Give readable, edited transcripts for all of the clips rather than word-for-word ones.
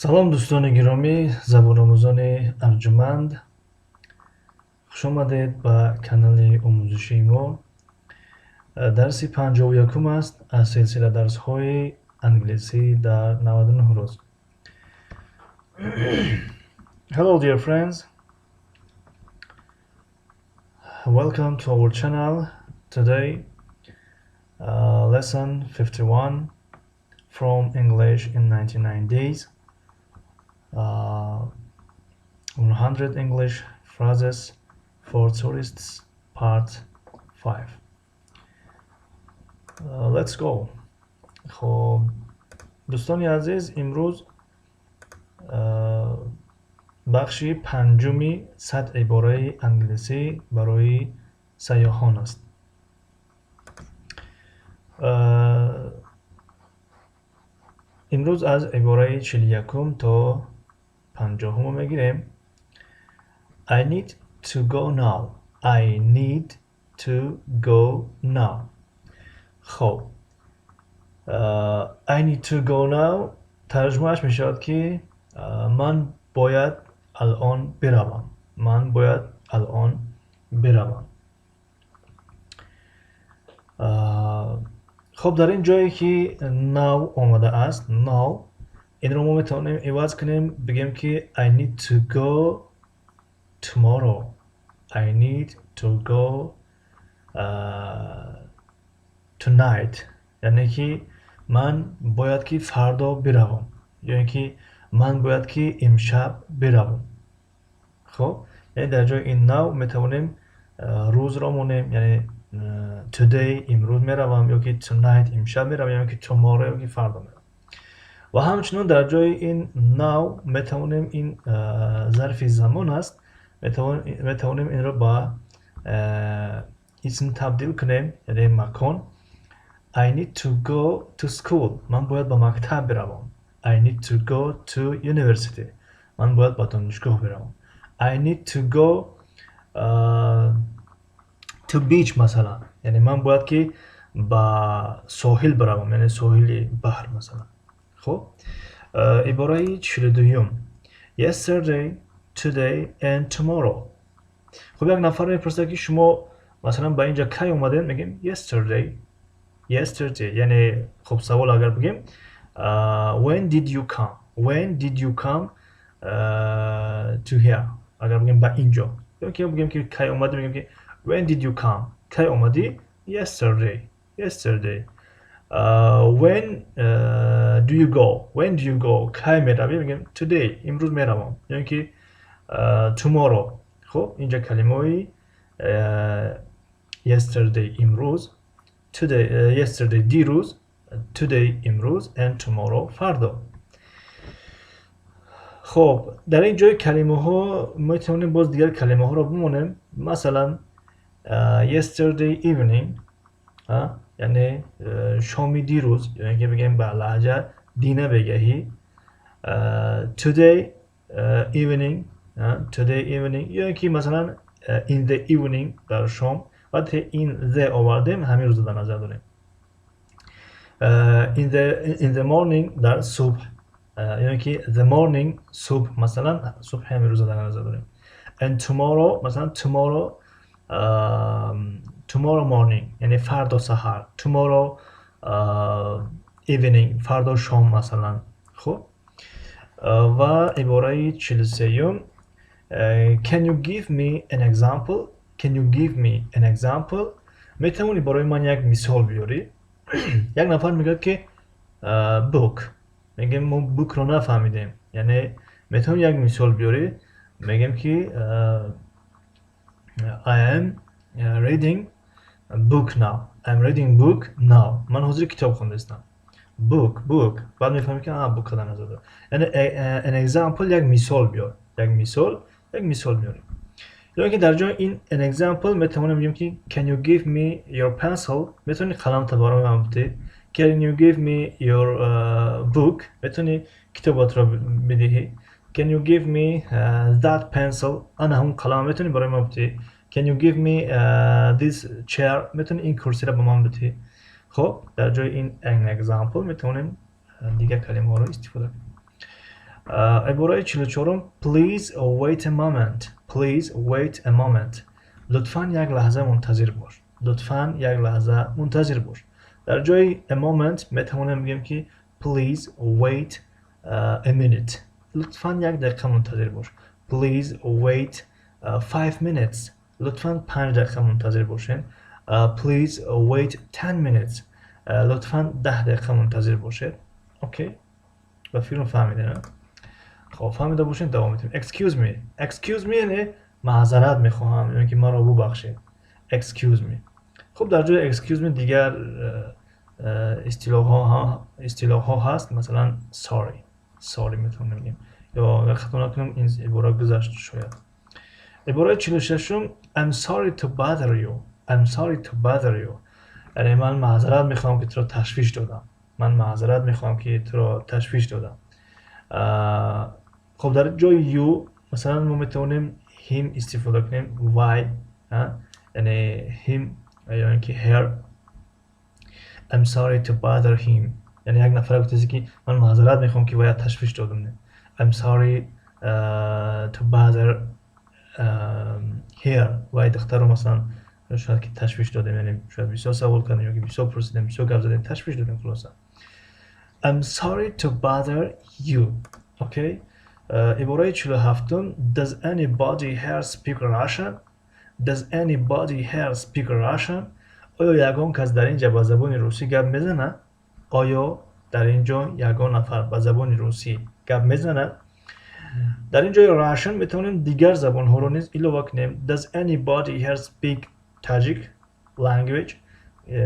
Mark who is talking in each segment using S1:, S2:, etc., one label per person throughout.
S1: Салом, дӯстони гиромӣ, забономӯзони арҷуманд, хушомадед ба канали омӯзишии мо. Дарси 51-ум аст аз силсила дарсҳои англисӣ дар 99 рӯз. Hello, dear friends. Welcome to our channel. Today, lesson 51 from English in 99 days. 100 English phrases for tourists, part 5. Let's go. خب дӯстони азиз, имрӯз бахши панҷуми 100 ибораи англисӣ барои сайёҳон аст. Имрӯз аз ибораи 41-ум то 50-умро мегирем. I need to go now. I need to go now. Хоб, I need to go now тарҷумааш мешавад, ки ман бояд алон биравам, ман бояд алон биравам. Хоб, дар ин ҷое ки now омадааст, now инро мо метавонем иваз кунем, бигем ки I need to go tomorrow, I need to go tonight, яъне ки ман бояд ки фардо биравам ё ин ки ман бояд ки имшаб биравам. Хоб, яъне дар ҷои ин now метавонем рӯзро монем, яъне today, имрӯз меравам, ё ки tonight, имшаб меравам, ё ки tomorrow, ё ки фардо меравам. Ва ҳамчунин дар ҷои ин now метавонем, ин зарфи замон аст, метавонем инро ба исм табдил кунем, яъне макон. I need to go to school. Ман бояд ба мактаб биравам. I need to go to university. Ман бояд ба донишгоҳ биравам. I need to go to beach, масалан, яъне ман бояд ки ба соҳил биравам, яъне соҳили баҳр, масалан. Хуб, ибораи 42-юм: yesterday, today and tomorrow. Хуб, як нафар мепурсад, ки шумо, масалан, ба инҷа кай омадед? Мегӯем yesterday, yesterday. Яъне, хуб, савол агар бигем: when did you come? When did you come to here? Агар бигем ба инҷо ё ки бигем ки кай омадӣ, мегӯем ки when did you come? Кай омадӣ? Yesterday, yesterday. When do you go? When do you go? Кай меравӣ? Мегӯем today, имрӯз меравам, ё ин ки tomorrow. Хуб, инҷа калимаҳои yesterday, имрӯз, today, yesterday, дирӯз, today, имрӯз, and tomorrow, фардо. Хуб, дар ин ҷои калимаҳо метавонем боз дигар калимаҳоро бимонем, масалан yesterday evening, яъне шоми дирӯз, ё ин ки бигем ба лаҳҷа дина бегаҳӣ, today evening, today evening, ё ин ки масалан in the evening, дар шом. Вақте in the овардем, ҳамин рӯзо дар назар дорем. In the morning, дар субҳ, ё ин ки the morning, субҳ, масалан, субҳи ҳамин рӯзо дар назар дорем. And tomorrow, масалан, tomorrow morning, яъне фардо саҳар, tomorrow evening, фардо шом, масалан. Хуб, ва ибораи 43-юм: can you give me an example? Can you give me an example? Метавонӣ барои ман як мисол биёрӣ? Як нафар мегӯяд, ки book. Мегӯем, мо book ро нафаҳмидем, яъне метавонӣ як мисол биёрӣ? Мегӯем ки I am reading book now. I am reading book now. Ман ҳозир китоб хондаистам. Book, book, баъд мефаҳмем, ки book дар назар дорад, яъне an example, як мисол биёр, як мисол, як мисол меорем. Ё ин ки дар ҷои ин an example метавонем бигӯем, ки can you give me your pencil? Метавонӣ қаламта барои ман бидиҳӣ? Can you give me your book? Метавонӣ китобатро бидиҳӣ? Can you give me that pencil? Ана ҳамон қалама метавонӣ барои ман бидиҳӣ? Can you give me this chair? Метавонӣ ин курсиро ба ман бидиҳӣ? Хуб, дар ҷои ин an example метавонем дигар калимаҳоро истифода кунем. Ибораи 44-ум: Please wait a moment. Please wait a moment. Лутфан, як лаҳза мунтазир бош. Лутфан, як лаҳза мунтазир бош. Дар ҷои a moment метавонем бигӯем, ки please wait a minute. Лутфан, як дақиқа мунтазир бош. Please wait 5 minutes. Лутфан, 5 дақиқа мунтазир бошед. Please wait 10 minutes. Лутфан, 10 дақиқа мунтазир бошед. Окей, ба фикрам, фаҳмидем. Хоб, фаҳмида бошед, давом медиҳем. Excuse me. Excuse me яъне маъзарат мехоҳам ё ки маро бубахшед. Excuse me. Хуб, дар ҷои excuse me дигар истилоҳҳо ҳаст, масалан, sorry. Sorry метавонем бигӯем ё, агар хато накунам, ин ибора гузашт шояд. Ибораи 46-ум: I'm sorry to bother you. I'm sorry to bother you. Яъне ман маъзарат мехоҳам, ки туро ташвиш додам. Ман маъзарат мехоҳам, ки туро ташвиш додам. Хоб, дар ҷои you масалан мо метавонем him истифода кунем, вай, яъне him ё ин ки her. I'm sorry to bother him. Яъне як нафар гуфтааст, ки ман маъзарат мехоҳам, ки вая ташвиш додам. I'm sorry to bother her. Вай духтарро масалан шояд ки ташвиш додем, яъне шояд бисёр савол кардем ё ки бисёр пурсидем, бисёр гап задем, ташвиш додем, хулоса. I'm sorry to bother you. Okay. Ибораи 47-ум: Does anybody here speak Russian? Does anybody here speak Russian? Оё ягон кас дар ин ҷа ба забони русӣ гап мезанад? Оё дар ин ҷо ягон нафар ба забони русӣ гап мезанад? Дар ин ҷои Russian метавонем дигар забонҳоро низ илова кунем. Does anybody here speak Tajik language?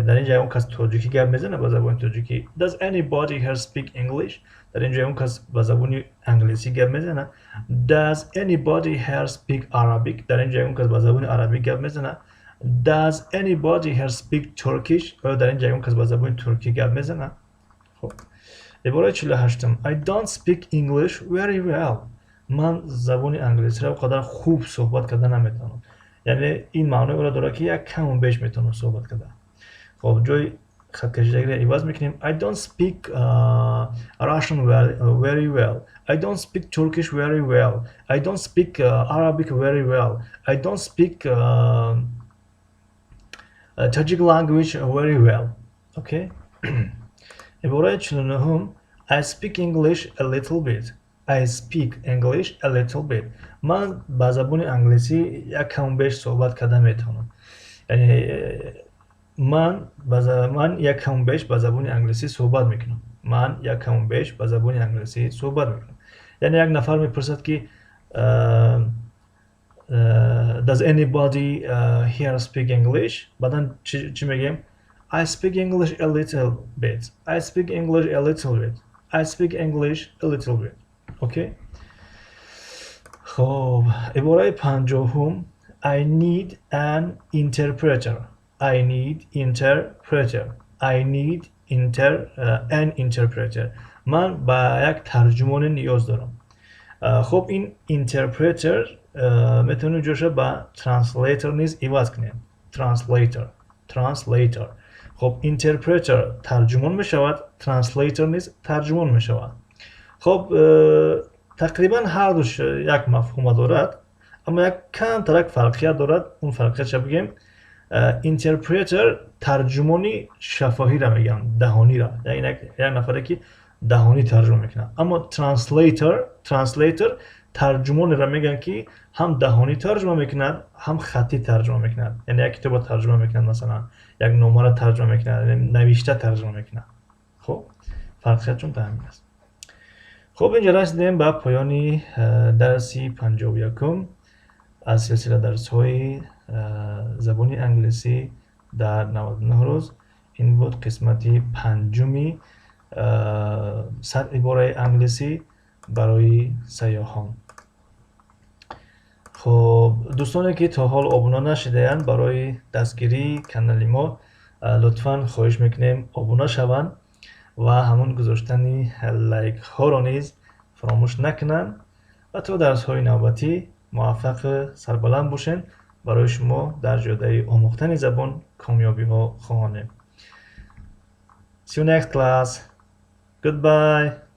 S1: Дар ин ҷо ягон кас тоҷикӣ гап мезанад, ба забони тоҷикӣ? Does anybody here speak English? Дар ин ҷо ягон кас ба забони англисӣ гап мезанад? Does anybody here speak Arabic? Дар ин ҷо ягон кас ба забони арабӣ гап мезанад? Does anybody here speak Turkish? Оё дар ин ҷо ягон кас ба забони туркӣ гап мезанад? Хуб, ибораи 48-ум: I don't speak English very well. Ман забони англисиро он қадар хуб суҳбат карда наметавонам. Яъне ин маънои онро дорад, ки як каму беш метавонам суҳбат карда. Хоб, ҷои хаткашидагиро иваз мекунем. I don't speak Russian very well. I don't speak Turkish very well. I don't speak Arabic very well. I don't speak Tajik language very well. Okay. Ибораи 49-ум: I speak English a little bit. I speak English a little bit. Ман ба забони англисӣ як каму беш суҳбат карда метавонам. Яъне ман як каму беш ба забони англисӣ суҳбат мекунам. Ман як каму беш ба забони англисӣ суҳбат мекунам. Яъне як нафар мепурсад, ки does anybody here speak English? Баъдан чӣ мегӯем? I speak English a little bit. I speak English a little bit. I speak English a little bit. Okay. Хоб, ибораи 50-ум: I need an interpreter. I need interpreter. I need an interpreter. Ман ба як тарҷумоне ниёз дорам. Хуб, ин interpreter метавонем ҷоша ба translator низ иваз кунем. Translator, translator. Хуб, interpreter тарҷумон мешавад, translator низ тарҷумон мешавад. Хуб, тақрибан ҳардуш як мафҳума дорад, аммо як камтарак фарқият дорад. Он фарқиятша бигем: interpreter тарҷумони шафоҳиро мегӯянд, даҳониро, як нафаре, ки даҳонӣ тарҷума мекунад. Аммо translator тарҷумонеро мегӯянд, ки ҳам даҳонӣ тарҷума мекунад, ҳам хаттӣ тарҷума мекунад. Яъне як китобро тарҷума мекунад, масалан, як номаро тарҷума мекунад, навишта тарҷума мекунад. Хуб, фарқиятшон та ҳамин аст. Хуб, инҷа расидем ба поёни дарси 51-ум аз силсила дарсҳои забони англисӣ дар 99 рӯз. Ин буд қисмати панҷуми 100 ибораи англисӣ барои сайёҳон. Хуб, дӯстоне, ки то ҳол обуна нашудаанд, барои дастгирии канали мо лутфан хоҳиш мекунем, обуна шаванд ва ҳамон гузоштани лайкҳоро низ фаромӯш накунанд. Ва то дарсҳои навбатӣ муваффақу сарбаланд бошед. Барои шумо дар ҷодаи омӯхтани забон комёбиҳо хоҳонем. See you next class. Goodbye.